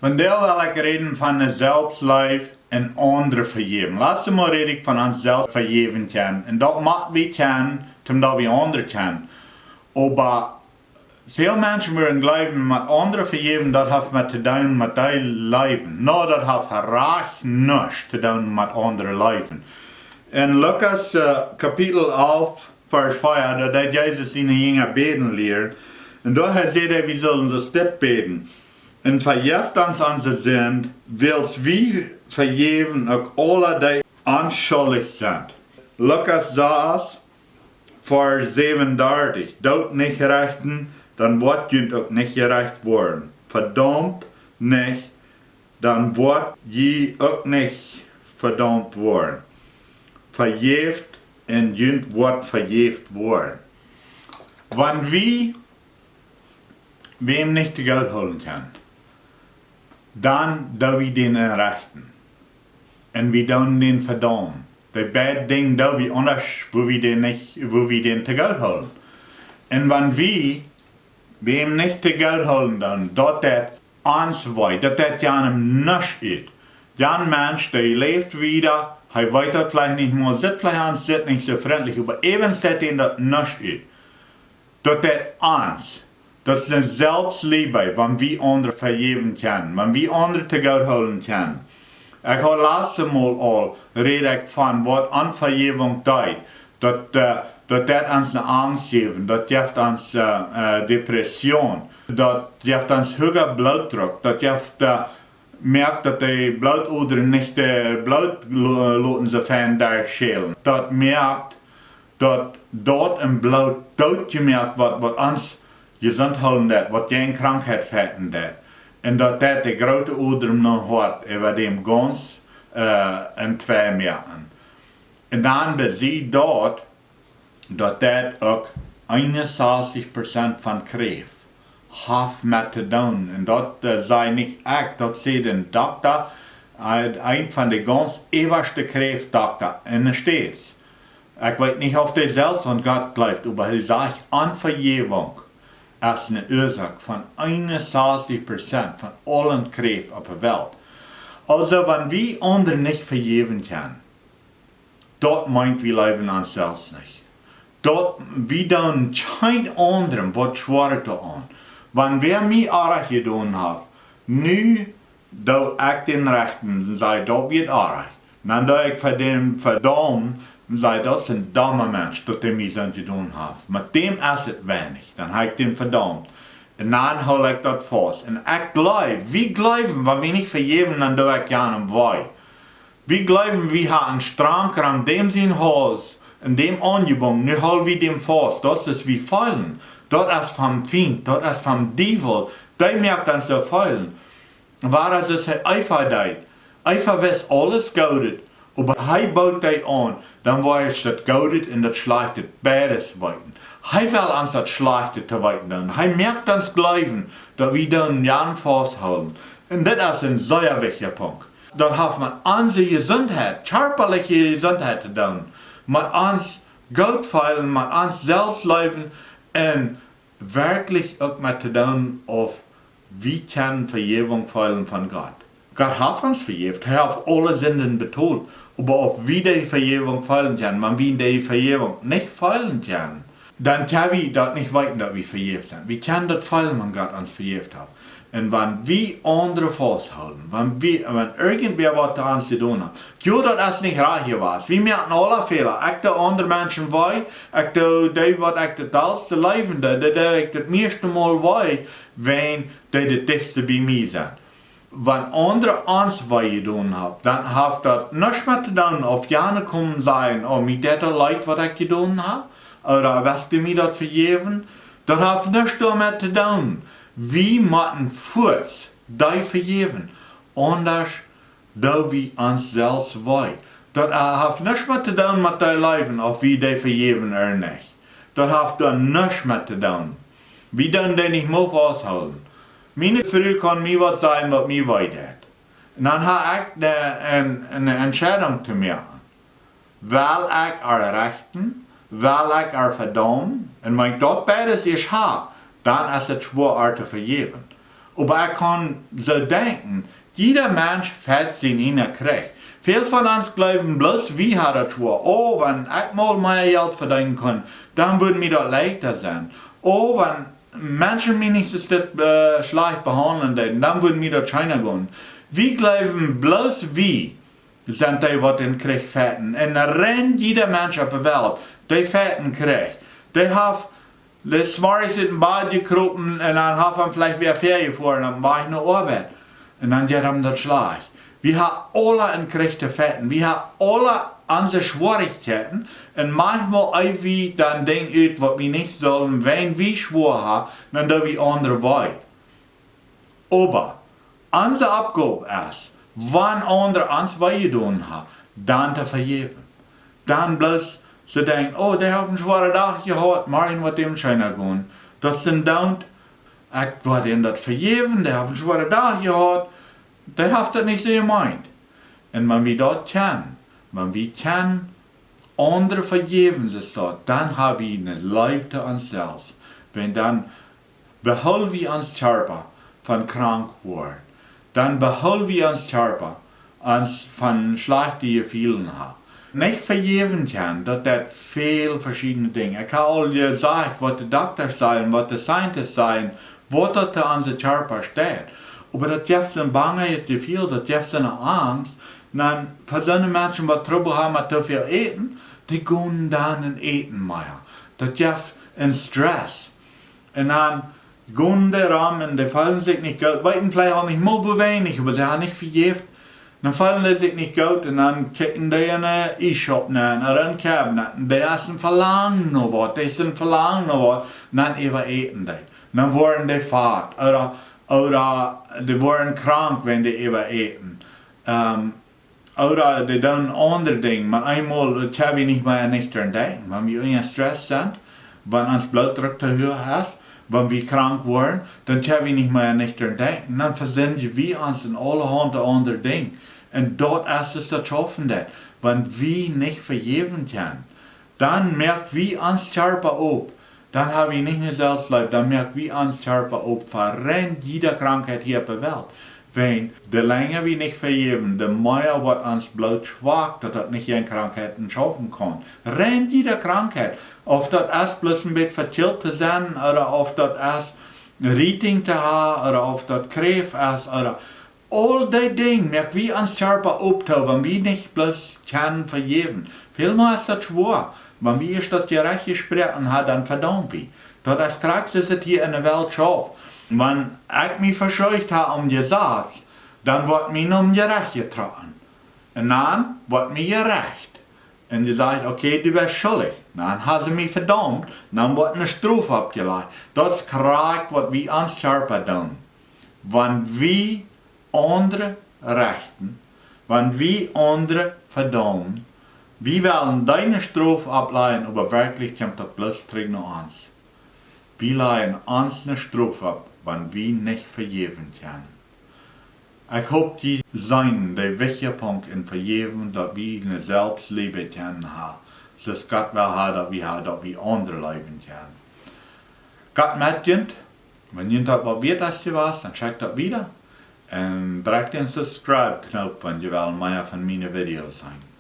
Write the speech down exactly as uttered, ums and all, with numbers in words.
Vondoag well ekj räden von de Selfstleew un aundre vejäwen. Latste Mol räd ekj von ons selfst vejäwen kjennen. Un daut mott wie kjennen, toom daut wie aundre kjennen. Oba väl Menschen wudden jleewen, met aundre vejäwen, daut haft met to doonen met dee leewen. No, daut haft rajcht nuscht to doonen met aundre leewen. En Lukas, äh, Kapitel alf, Varsch vea, doa deed Jesus siene Jinja bäden lieren. Un doa säd hee, wie sullen soo dit bäden: Un vejeft ons onse Sind, wiels wie vejäwen uk aule, dee ons schuldich sent. Lukas sas, Varsch säwenundartich: Doot nich rechten, dan woat junt uk nich jerecht woaren. Vedaumt nich, dan woat jie uk nich vedaumt woaren. Vejäft, un junt woat vejäft woaren. Wan wie wäm nich to goot hoolen kjennen, dan doo wie dän rechten. Un wie doonen dän vedaumen. Dee beid Dinja doo wie, aundasch wudd wie dän nich, wudd wie dän to goot hoolen. Un wan wie wäm nich to goot hoolen doonen, daut deit ons wee, daut deit janem nuscht ut. Jan Mensch, dee läft wieda, hee weet daut veleicht nich mol, sitt veleicht aun, sitt nich soo frintlich, oba äwent deit dän daut nuscht ut. Daut deit ons. Daut es eene Selfstliebe, wan wie aundre vejäwen kjennen, wan wie aundre to goot hoolen kjennen. Ekj haud latste Mol aul, räd ekj von waut Onvejäwunk deit. Daut, äh, daut deit ons eene Angst jäwen, daut jeft ons, äh, äh, Depression, daut jeft ons huaga Blootdruck, daut jeft, äh, moakt daut de Blootodren nich de Bloot lo-, loten soo fein derchschälen. Daut moakt daut daut em Bloot doot jemoakt woat, waut ons jesunt hoolen deit, waut jäajen Krankheit fechten deit. Un daut deit de groote Odren no Hoat äwa däm gaunz, äh, en twee moaken. Un dan bie see daut, daut deit uk eenunsastich Prozent von Kjräft haft met to doonen. Un daut, äh, saj nich ekj, daut sajcht een Dokta, äh, een von de gaunz äwaschte Kjräftdokta en de States. Ekj weet nich, auf dee selfst aun Gott jleeft, oba hee sajcht, Onvejäwunk es eene Uasoak von eenunsastich Prozent von aule Kjräft opp de Welt. Aulsoo, wan wie aundre nich vejäwen kjennen, daut meent, wie leewen ons selfst nich. Daut, wie doonen kjeen aundrem waut Schwoaret aun. Wan wäa mie oajch jedonen haft, nu doo ekj dän rechten, saj, daut wia oajch. Dan doo ekj fa däm vedaumen, saj, daut es een domma Mensch, daut dee mie soont jedonen haft. Met däm es et weinich, dan hab ekj däm vedaumt. Un dan hool ekj daut faust. Un ekj jleew, wie jleewen, wan wie nich vejäwen, dan doo ekj janem wee. Wie jleewen, wie haben een Strang rom däm sien Hauls un däm aunjebungen, nu hool wie däm faust. Daut es, wie feelen. Daut es vom Fient, daut es vom Diewel. Dee moakt ons soo feelen. Woo es et, hee Eva deed. Eva wist aules Goodet, oba hee bood dee aun, dan woa ekj daut Goodet un daut Schlajchte beides weeten. Hee well ons daut Schlajchte to weeten doonen. Hee moakt ons jleewen, daut wie doonen jan fausthoolen. Un dit es een sea wichtja Punkt. Daut haft met onse Jesuntheit, kjarpaliche Jesuntheit to doonen, met ons goot feelen, met ons selfst leewen un werkjlich uk met to doonen, auf wie kjennen Vejäwunk feelen von Gott. Gott haft ons vejäft, hee haft aule Sinden betolt, oba auf wie dee Vejäwunk feelen kjennen, wan wie dee Vejäwunk nich feelen kjennen, dan kjenn wie daut nich weeten, daut wie vejäft sent. Wie kjennen daut feelen, wan Gott ons vejäft haft. Un wan wie aundre fausthoolen, wan wie, wan irjentwäa waut to ons jedonen haft. Jo, daut es nich rajcht jewast. Wie moaken aula Fäla. Ekj doo aundre Menschen wee, ekj doo dee, waut ekj daut dollste leewen doo, dee doo ekj daut mieeschte Mol wee, wan dee daut dichtste bie mie sent. Wan aundre ons wee jedonen haben, dan haft daut nuscht met to doonen, auf jane komen sajen, oh, mie deit daut leet, waut ekj jedonen hab, ooda west du mie daut vejäwen? Daut haft nuscht doamet to doonen. Wie motten fuaz dee vejäwen, aundasch doo wie ons selfst wee. Daut, äh, haft nuscht met to doonen met dee leewen, auf wie dee vejäwen ooda nich. Daut haft doa nuscht met to doonen. Wie doonen dee nich mol fausthoolen. Miene Fru kaun mie waut sajen, waut mie wee deit. Un dan hab ekj ne, ne, ne Entscheidunk to moaken. Well ekj äa rechten, well ekj äa vedaumen, un wan ekj daut beides ieescht hab, dan es et schwoa äa to vejäwen. Oba ekj kaun soo denkjen, jieda Mensch fajcht sienen ieejnen Kjrich. Väl von ons jleewen bloos wie haben daut schwoa. Oh, wan ekj mol mea Jelt vedeenen kunn, dan wudd mie daut leichta sennen. Oh, wan Menschen mie nich soo schlajcht behaundlen deeden, dan wudd mie daut scheena gonen. Wie jleewen bloos wie sent dee waut dän Kjrich fajchten. Un rein jieda Mensch opp de Welt, dee fajcht dän Kjrich. Dee haft, dee es zemorjes ut däm Bad jekropen un dan haft hee veleicht wada väajefoaren opp dän Wajch no Oabeit. Un dan jeit am daut schlajcht. Wie haben aula eenen Kjrich to fajchten. Wie haben aula onse Schwierichkjeiten. Un maunchmol eew wie dan Dinja ut waut wie nich sullen, wan wie schwoa haben, dan doo wie aundre wee. Oba onse Oppgow es, wan aundre ons wee jedonen haben, dan to vejäwen. Dan bloos to denkjen: "Oh, dee haft eenen schwoaren Dach jehaut, morjen woat däm scheena gonen." Daut es een Doont, ekj woa däm daut vejäwen, dee haft eenen schwoaren Dach jehaut, dee haft daut nich soo jemeent. Un wan wie daut kjennen, wan wie kjennen aundre vejäwen, soo daut, dan haben wie eene Leew to ons selfst. Wan dan behool wie ons Kjarpa von krank woaren. Dan behool wie ons Kjarpa ons von schlajchte Jefeelen haben. Nich vejäwen kjennen, daut deit väl veschiedne Dinja. Ekj hab aul jesajcht, waut de Doktasch sajen, waut de Scientists sajen, waut daut to onse Kjarpa steit. Oba daut jeft soon banget Jefeel, daut jeft soone Angst. Dan fa soone Menschen, waut Trubbel haben met too väl Äten, dee gonen dan un äten mea. Daut jeft een Stress. Un dan gonen dee rom un dee feelen sikj nich goot. Weeten veleicht aul nich mol woo weinich, oba see haben nich vejäft. Dan feelen dee sikj nich goot un dan kjikjen dee en de Iesschaup nenn, ooda en Kabinet. Un dee es een Velangen no waut, dee es een Velangen no waut. Un dan äwaäten dee. Dan woaren dee fat. Ooda, ooda dee woaren krank, wan dee äwaäten. Ehm, ooda dee doonen aundre Dinja, mau eemol, daut kjenn wie nich mea nich doaraun denkjen. Wan wie unja Stress sent, wan ons Blootdruck too huach es, wan wie krank woaren, dan kjenn wie nich mea nich doaraun denkjen. Dan vesindjen wie ons en aulahaunt aundre Dinja. Un daut es daut, daut schaufen deit, wan wie nich vejäwen kjennen. Dan moak wie ons Kjarpa op. Dan hab wie nich mea Selfstleew, dan moak wie ons Kjarpa op fa rein jieda Krankheit hia opp de Welt. Wan, de lenja wie nich vejäwen, de mea woat ons Bloot schwak, daut daut nich jäajen Krankheiten schaufen kaun. Rein jieda Krankheit. Auf daut es bloos een bät vekjilt to sennen, ooda auf daut es Rietinj to haben, ooda auf daut Kjräft es, ooda aul dee Dinja moak wie ons Kjarpa op too, wan wie nich bloos kjennen vejäwen. Välmol es daut schwoa, wan wie ieescht daut Jerecht jesproaken haben, dan vedaum wie. Daut es krakjt soo aus daut hia en de Welt schauft. Wan ekj mie veschuldicht hab aum Jesaz, dan woat mie nom Jerecht jetrocken. Un dan woat mie jerecht. Un dee sajcht: "Okay, du best schullich." Dan haben see mie vedaumt, dan woat eene Strof oppjelajcht. Daut es krakjt waut wie ons Kjarpa doonen. Wan wie aundre rechten, wan wie aundre vedaumen, wie wellen dee eene Strof opplajen, oba werkjlich kjemt daut bloos trigj no ons. Wie lajen ons eene Strof opp, wan wie nich vejäwen kjennen. Ekj hop, jie seenen dän wichtjen Punkt en vejäwen, daut wie eene Selfstleew kjennen haben, soo aus Gott well haben, daut wie haben, daut wie aundre leewen kjennen. Gott met junt. Wan junt daut waut wieet es jewast, dan schekjt daut wieda. Un drekjt dän Subscribe-Knoop, wan jie wellen mea von miene Videos seenen.